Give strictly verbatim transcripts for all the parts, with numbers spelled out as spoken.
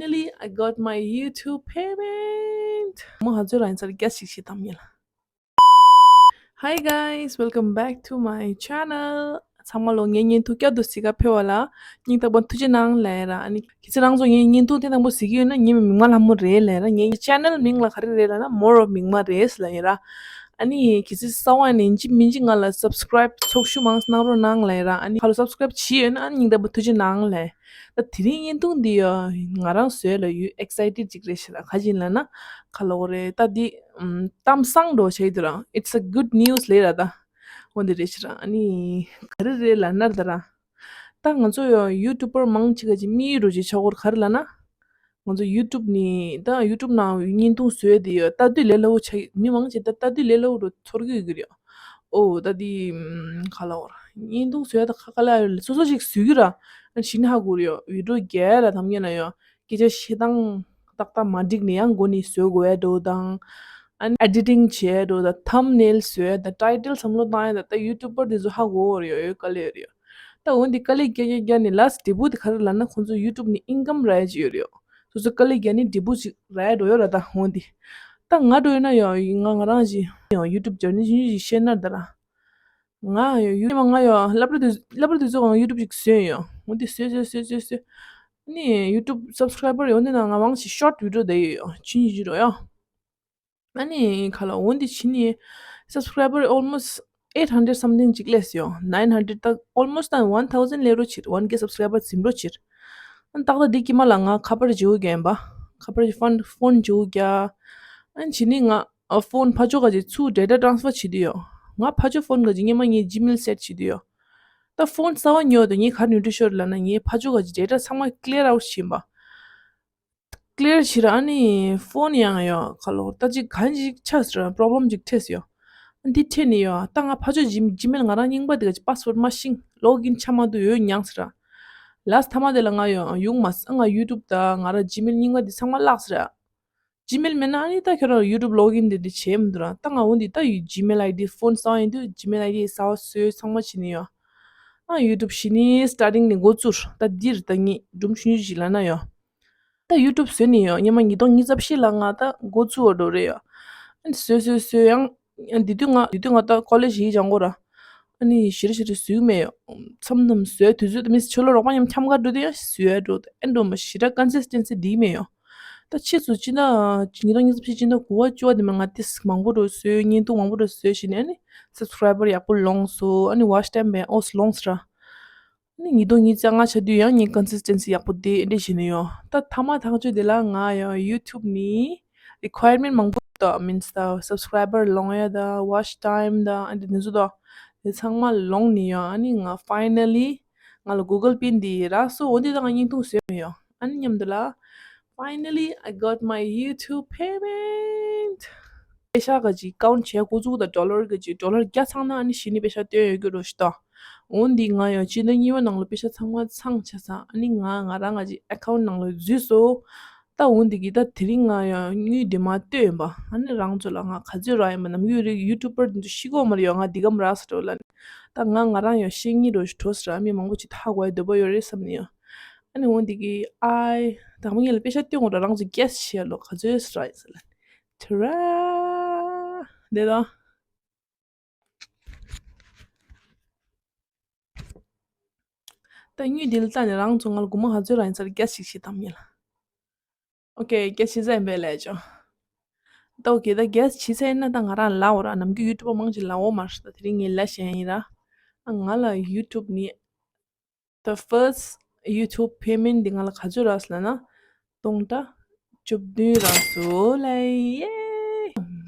Finally, I got my YouTube payment. མོ་ཧ་ཚོད་རང་ཚར་རྒྱ་ཞིག་ཞིག་དམ་ཡིན་ལ། Hi guys, welcome back to my channel. ཚང་མ་ལོ་ངའི་བརྙན་ཐུང་བསྐྱར་དུ་གཟིགས་ག་ཕེབས་པ་ལ་སྙིང་ཐག་པ་ཐུགས་རྗེ་གནང་ལབ་ཡིན་ར། ཨ་ནི་ཁྱེད་ཚོ་རང་ཚོ་ངའི་བརྙན་ཐུང་དེ་དང་པོ་གཟིགས་ཀྱི་ཡོད་ན་ངའི་མིག་དམར་ལྷ་མོ་རེད་ལབ་ཡིན་ར། ངའི་channel མིང་ལ་ག་རེ་རེད་ལབ་ན་More of མིག་དམར་རེད་ལབ་ཡིན་ར། ཨ་ནི་ཁྱེད་ཚོ་གསར་པ་ཡིན་ན་ཡིན་གཅིག་མིན་གཅིག་ང་ལ་subscribe ཚོགས་ཞུགས་མང་གནང་རོགས་གནང་ལབ་ཡིན་ར། ཨ་ནི་ཁ་ལོ་subscribe བྱས་ཡོད་ན་ཨ་ནི་སྙིང་ཐག་པ་ཐུགས་རྗེ་གནང་ལབ། ད་དེ་རིང་བརྙན་ཐུང་འདི་ཡ་ང་རང་བཟོས་ལ་ཡུལ་excited ཅིག་རེད་ཤག་ར། ག་ཅིག་ལབ་ན་ག་ལབ་དགོས་རེད། ད་འདི་ཨམ་གཏམ་བཟང་འདྲ་བོ་ཆགས་ཀྱི་འདུག་ར། It's a good news ལབ་ར། ད་འོ་འདི་རེད་ཤག་ར། ཨ་ནི་ག་རེ་རེད་ལབ་ན་ད་ར། ད་ང་ཚོ་ཡ་YouTuber མང་ཆེ་ག་ཅིག་དམིགས་ཡུལ་འདྲ་བོ་ཅིག་ཆགས་ཀྱི་ཡོད་རེད། ག་རེ་ལབ་ན། ང་ཚོ་YouTube ནི་ད་YouTube ནང་བརྙན་ཐུང་བཟོས་དེ་ཡོད། ལྟ་དུས་ལས་སླ་པོ་ཆགས། མི་མང་ཆེ་ད་ལྟ་དུས་ལས་སླ་པོ་འདྲ་ཚོར་གི་ཡོད་ཀྱི་རེད། ཨོ་ད་དེ་ཨམ་ག་ལབ་དགོས་ར། བརྙན་ཐུང་བཟོས་ད་ཁ་ཁ་ལ་སོ་སོ་ཞིག་བཟོས་ཀྱི་ར། ཨ་ནི་ཞི་ནི་ཧ་གོ་རེད། ཡོད་video རྒྱག་ལ་དམ་ཉེ་ན་ཡོད། སྐད་ཆ་བཤད་སྟངས་ཏག་ཏག་མ་འགྲིག་ནས་ཡང་མགོ་ནས་བཟོ་དགོས་ཡ་འདྲ་བོ་དང་། ཨ་ནི་editing བྱས་འདྲ་བོ་དང་thumbnail བཟོས་ད་title བསམ་བློ་བཏང་ཡ་ད་ད་YouTuber དེ་ཚོ་ཧ་གོ་རེད། ཡོད་དཀའ་ལས་རེད། ད་འོན་ཏེ་དཀའ་ལས་རྒྱག་རྒྱག་རྒྱག་ནས་last འབྲས་བུ་དེ་ག་རེ་ལབ་ན་ཁོང་ཚོ་YouTube ནས་income རག་ཡ་ཅིག་ཡོད་རེད། སོ་སོ་དཀའ་ལས་རྒྱག་ནས་འབྲས་བུ་ཅིག་རག་ཡ་འགྲོ་ཡོད་ར། ད་འོན་ཏེ་ད་ང་འགྲོ་ཡོད་ན་ཡང་ང་ང་རང་ཞིག་ཡང་YouTube journey ཞིག་བཤད་ན་ད་ར། ང་ཡང་ཡུ་ང་ཡང་སློབ་གྲྭ་དུས་སློབ་གྲྭ་དུས་ཚོད་ང་YouTube ཅིག་བཟོས་ཡོད། འོན་ཏེ་བཟོས་བཟོས་བཟོས་བཟོས་བཟོས་ནས་YouTube subscriber ཡོང་དུས་ན་ང་མང་ཞིག་short video དེ་ཡོད་ཡོད་ཆུང་ཆུང་ཞིག་འགྲོ་ཡོད། ཨ་ནི་ག་ལ་འོན་ཏེ་ཕྱི་ནས་subscriber almost eight hundred something ཅིག་སླེབས་ཡོད། nine hundred ད་almost ད་one thousand སླེབས་རོགས་བྱེད། one K subscriber ཟིན་རོགས་བྱེད། ཨ་ནི་ཏག་ཏག་འདི་དཀྱིལ་མ་ལ་ང་ཁ་པར་བརྗེ་པོ་རྒྱག་ཡིན་པ། ཁ་པར་phone phone བརྗེ་པོ་རྒྱག་ཨ་ནི་ཕྱི་ནས་ང་ཨ་phone ཕར་ཕྱོགས་ག་ཅིག་ཚུར་data transfer བྱེད་དུས་ཡོད། ང་ཕར་ཕྱོགས་phone ག་ཅིག་སྔོན་མ་ངའི་Gmail set བྱེད་དུས་ཡོད། ད་phone གསར་པ་ཉོས་དུས་ངས་ག་རེ་ནུས་འདྲི་ཤོར་ལབ་ན་ངའི་ཕར་ཕྱོགས་ག་ཅིག་data ཚང་མ་clear out བྱེད་ཡིན་པ། clear བྱེད་ར། ཨ་ནི་phone ཡང་ཡོད་ག་ལོ་ད་ཅིག་གང་ཅིག་ཆགས་ཟེར་ར་problem ཅིག་འཕྲད་ཟེར་ཡོད། འདི་འཕྲད་ནི་ཡོད། ད་ང་ཕར་ཕྱོགས་Gmail ང་རང་རྙིང་པ་འདི་ག་ཅིག་password མ་ཤེས་login བྱ་མ་ཐུབ་ཡོད་མྱངས་ཟེར་ར། last མཐའ་མ་དེ་ལ་ང་ཡོང་ཡོང་མ་སོང་། ང་YouTube ད་ང་རང་Gmail རྙིང་པ་འདི་ཚང་མ་བརླག་ཟེར་ར། Gmail མེད་ན་ཨ་ནི་ད་ཁྱོད་རང་YouTube login འདི་འདི་བྱེད་མི་འདུག་ར། ད་ང་འོ་འདི་ད་ཡུ་Gmail ID phone གསར་པ་ཡིན་དུས་Gmail ID གསར་པ་བཟོས་ཚང་མ་བྱེད་ནི་ཡོད། ཨ་YouTube ཕྱི་ནས་starting ནས་འགོ་བཙུགས་ད་འདིར་ད་ངས་སྒྲུང་ཆུང་ཆུང་ཞིག་ལབ་ན་ཡོད། ད་YouTube བཟོས་ནས་ཡོད། སྔོན་མ་ཉིས་སྟོང་ཉི་ཤུ་རྩ་བཞི་ལ་ང་ད་འགོ་བཙུགས་པ་འདྲ་རེད་ཡོད། ཨ་ནི་བཟོས་བཟོས་བཟོས་ཡང་ཨ་འདི་དུས་ང་འདི་དུས་ང་ད་college ཡིག་སྦྱང་གོ་ར། ཨ་ནི་ཞེ་དྲག་ཞེ་དྲག་བཟོས་མེད་ཡོད། མཚམས་མཚམས་བཟོས་དུས་ཚོད་དུ་མི་ཕྱི་ལོགས་རོགས་པ་མཉམ་འཁྱམ་ག་འགྲོ་དུས་ཡང་བཟོས་འགྲོ་ཨེ་འགྲོ་མ་ཞེ་དྲག་consistency འདི་མེད་ཡོད། ད་ཕྱིས་སུ་སྤྱི་ཟླ་ཉིས་སྟོང་ཉི་ཤུ་རྩ་བཞི་སྤྱི་ཟླ་དགུ་པ་བཅུ་པ་དེ་མ་ང་ཏིས་མང་པོ་འགྲོ་བཟོས་བརྙན་ཐུང་མང་པོ་འགྲོ་བཟོས་བྱས་ནས་ཨ་ནི་subscriber ཡག་པོ་ལོངས་སོ། ཨ་ནི་watch time བས་ཨོས་ལོངས་ར། ནི་ཉིས་སྟོང་ཉི་ཤུ་རྩ་ལྔ་ཆགས་དུས་ཡང་ངས་consistency ཡག་པོ་དེ་འདྲ་བྱས་ནས་ཡོད། ད་ཐ་མ་ཐག་གཅོད་དེ་ལ་ང་ཡང་YouTube ནི་requirement མང་པོ་དང་means ད་subscriber ལོངས་ཡ་ད་watch time ད་ཨ་འདི་འདི་ཚོ་ད་དེ་ཚང་མ་ལོངས་ནས་ཡང་ཨ་ནི་ང་finally ང་ལ་Google Pay འདི་རག་སོང་། འོ་འདི་ད་ང་བརྙན་ཐུང་བཟོས་མེད་ཡོད། ཨ་ནི་མཉམ་དུ་ལ་finally I got my YouTube payment. པེ་ཤ་ག་ཅིག་count བྱས་འགོ་བཙུགས་དང་dollar ག་ཅིག་dollar བརྒྱ་ཚང་ན་ཨ་ནི་གཞི་ནས་པེ་ཤ་བཏོན་ཡོད་རྒྱུ་རོ་ཞིག་ད། འོན་ཏེ་ང་ཡང་སྤྱི་ཟླ་གཉིས་པ་ནང་ལ་པེ་ཤ་ཚང་མ་ཚང་ཆ་ཚང་ཨ་ནི་ང་ང་རང་ང་ཅིག་account ནང་ལ་འཛུལ་སོང་། ད་འོན་ཏེ་གི་ད་དེ་རིང་ང་ཡང་དངུལ་འདི་མ་བཏོན་པ་ཨ་ནི་རང་ཚོ་ལ་ང་ག་ཚོད་རག་ཡིན་པ་ནམ་རྒྱུན་རིགས་YouTuber འདི་ཚོ་ཤི་གོ་མ་རེད་ཡོད། ང་འདི་གམ་རག་ས་འགྲོ་ལ་ནི་ད་ང་ང་རང་ཡང་ཤེས་ངེས་རོ་ཞིག་འགྲོ་ས་ར་མི་མང་པོ་ཅིག་ཐག་གོ་ཡ་འདོད་པ་ཡོད་རེད་བསམ་ནི་ཡང་ཨ་ནི་འོན་ཏེ་གི་ཨའི་ད་མ་ངེད་ལ་པེ་ཤ་བཏོན་དགོས་ར་རང་ཚོ་guess བྱེད་ཡ་ལོ་ག་ཚོད་རག་ཡིན་ས་ལ་ནི། ཁྲ་ར། འདི་དང་། ད་དངུལ་འདི་ལ་བལྟས་ནས་རང་ཚོ་ང་ལ་སྒོར་མོ་ག་ཚོད་རག་ཡིན་ས་ར་guess ཞིག་བྱེད་དམ་ཡིན་ལ། ཨོ་ཀེ་guess བྱེད་ས་ཡིན་པས་ལས་ཅོ། ད་ཨོ་ཀེ་ད་guess བྱེད་ས་ཡིན་ན་ད་ང་རང་ལབ་འོ་ར་ནམ་རྒྱུན་YouTuber མང་ཆེ་ལབ་འོ་མ་རེད། ད་དེ་རིང་ངས་ལབ་བཞག་ཡིན་ར། ཨ་ང་ལ་YouTube ནས། The first YouTube payment འདི་ང་ལ་ག་ཚོད་རག་ཟེར་ན། སྟོང་ཕྲག་བཅུ་བདུན་རག་སོང་ལེ། ཡེ།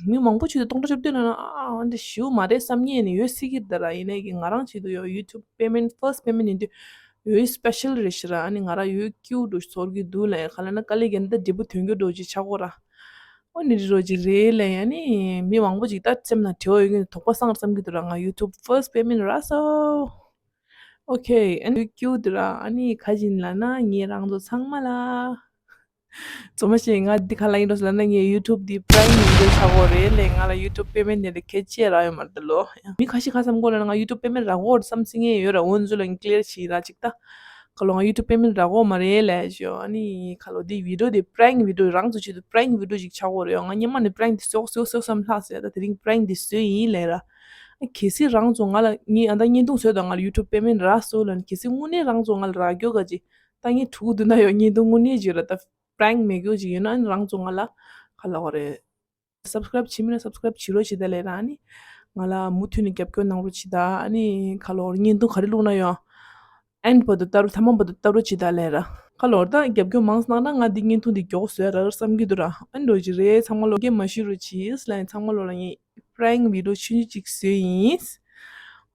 མི་མང་པོ་ཅིག་ཏུ་སྟོང་ཕྲག་བཅུ་བདུན་རག་ན་ཨ་ཨ་འདི་ཞེ་པོ་མ་རེད་བསམ་ངེས་ནས་ཡོད་སྲིད་ཀྱི་ད་ར། ཡིན་ནའི་གི་ང་རང་ཆེད་དུ་ཡོད་YouTube payment first payment ཡིན་དུས་ཡོད་special རེད་ཤི་ར། ཨ་ནི་ང་རང་ཡོད་སྐྱིད་པོ་འདུག་ཚོར་གི་འདུག་ལེ། ག་ལ་ན་དཀའ་ལས་བརྒྱབ་ན་ད་འབྲས་བུ་དོན་རྒྱུ་འདྲ་ཅིག་ཆགས་གོ་ར། ཨོ་ནི་རི་རོ་ཅིག་རེད་ལེ། ཨ་ནི་མི་མང་པོ་ཅིག་ད་སེམས་ནང་བྲེལ་བ་ཡོད་ཀྱི་དོགས་པ་སངས་བསམ་གི་འདུག་ར། ང་YouTube first payment རག་སོང་། ཨོ་ཁེ། ཨ་ནི་ཀྱུ་དེ་ར་ཨ་ནི་ག་ཅིག་ལབ་ན་ངས་རང་ཚོ་ཚང་མ་ལ། ཚོ་མ་ཤེས་ང་འདི་ག་ལ་ཡིན་འགྲོ་ཟེར་ལབ་ན་ངས་YouTube འདི་Prime member ཆགས་གོ་རེད་ལེ། ང་ལ་YouTube payment འདི་ལ་ཁེ་ཆེ་རག་ཡོད་མ་རེད་ལོ། མི་ཁ་ཤས་ཁ་བསམ་གོ་ལ་ང་YouTube payment རག་གོ་རེད་བསམ་སྲིད་ངེས་ཡོད་ར། འོན་ཚོ་ལ་ངས་clear བྱེད་ར་ཅིག་ད། ཁ་ལོ་ང་YouTube payment་རག་གོ་མ་རེད་ལས་ཞོ། ཨ་ནི་ཁ་ལོ་འདི་video་འདི་prank video་རང་ཚོ་ཆེད་དུ་prank video་ཅིག་ཆགས་གོ་རེད། ང་སྔོན་མ་ནས་prank་འདི་བཟོ་བཟོ་བཟོ་བསམ་ལྷག་ཟེར། ད་དེ་རིང་prank་འདི་བཟོས་ཡིན་ལས་ར། ཨ་གལ་སྲིད་རང་ཚོ་ང་ལ་ངའི་ཨ་ད་བརྙན་ཐུང་བཟོས་དང་ང་ལ་YouTube payment་རག་སོང་ལ་ནི་གལ་སྲིད་དངོས་གནས་རང་ཚོ་ང་ལ་རག་རྒྱུ་ག་ཅིག་ད་ངས་ཕྲུ་གུ་འདི་ན་ཡོད་བརྙན་ཐུང་དངོས་གནས་ཅིག་ར་ད་prank་མེད་རྒྱུ་ཅིག་ཡོད་ན་ཨ་ནི་རང་ཚོ་ང་ལ་ཁ་ལོ་གོ་རེད། subscribe་བྱེད་མིན་ན་subscribe་བྱེད་རོགས་བྱེད་ད་ལས་ར། ཨ་ནི་ང་ལ་མུ་མཐུད་ནས་རྒྱབ་སྐྱོར་གནང་རོགས་བྱེད་ད། ཨ་ནི་ཁ་ལོ་བརྙན་ཐུང་ག་རེ་བླུགས་ན་ཡང་end་བར་དུ་ལྟ་རོགས་མཐའ་མ་བར་དུ་ལྟ་རོགས་བྱེད་ད་ལས་ར། ཁ་ལོ་ད་རྒྱབ་སྐྱོར་མང་ཙམ་གནང་ན་ང་འདི་བརྙན་ཐུང་འདི་མགྱོགས་བཟོས་ར་བསམ་གྱི་འདུག་ར། ཨ་ནི་རོགས་ཅིག་རེད། ཚང་མ་ལོ་སྐད་མ་ཤོད་རོགས་བྱེད་ལ། ཚང་མ་ལོ་ལ་ངས་prank video་ཆུང་ཆུང་ཅིག་བཟོས་ཡིན།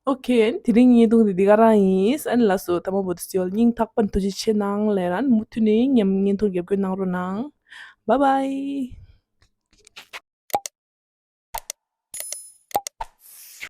Okay། དེ་རིང་བརྙན་ཐུང་འདི་འདི་ག་རང་ཡིན། ཨ་ནི་ལགས་སོ། མཐའ་མ་བར་དུ་གསོལ་སྙིང་ཐག་པ་ནས་ཐུགས་རྗེ་ཆེ་གནང་ལས་ར། ཨ་ནི་མུ་མཐུད་ནས་མཉམ་བརྙན་ཐུང་རྒྱབ་སྐྱོར་གནང་རོགས་གནང་། Bye bye།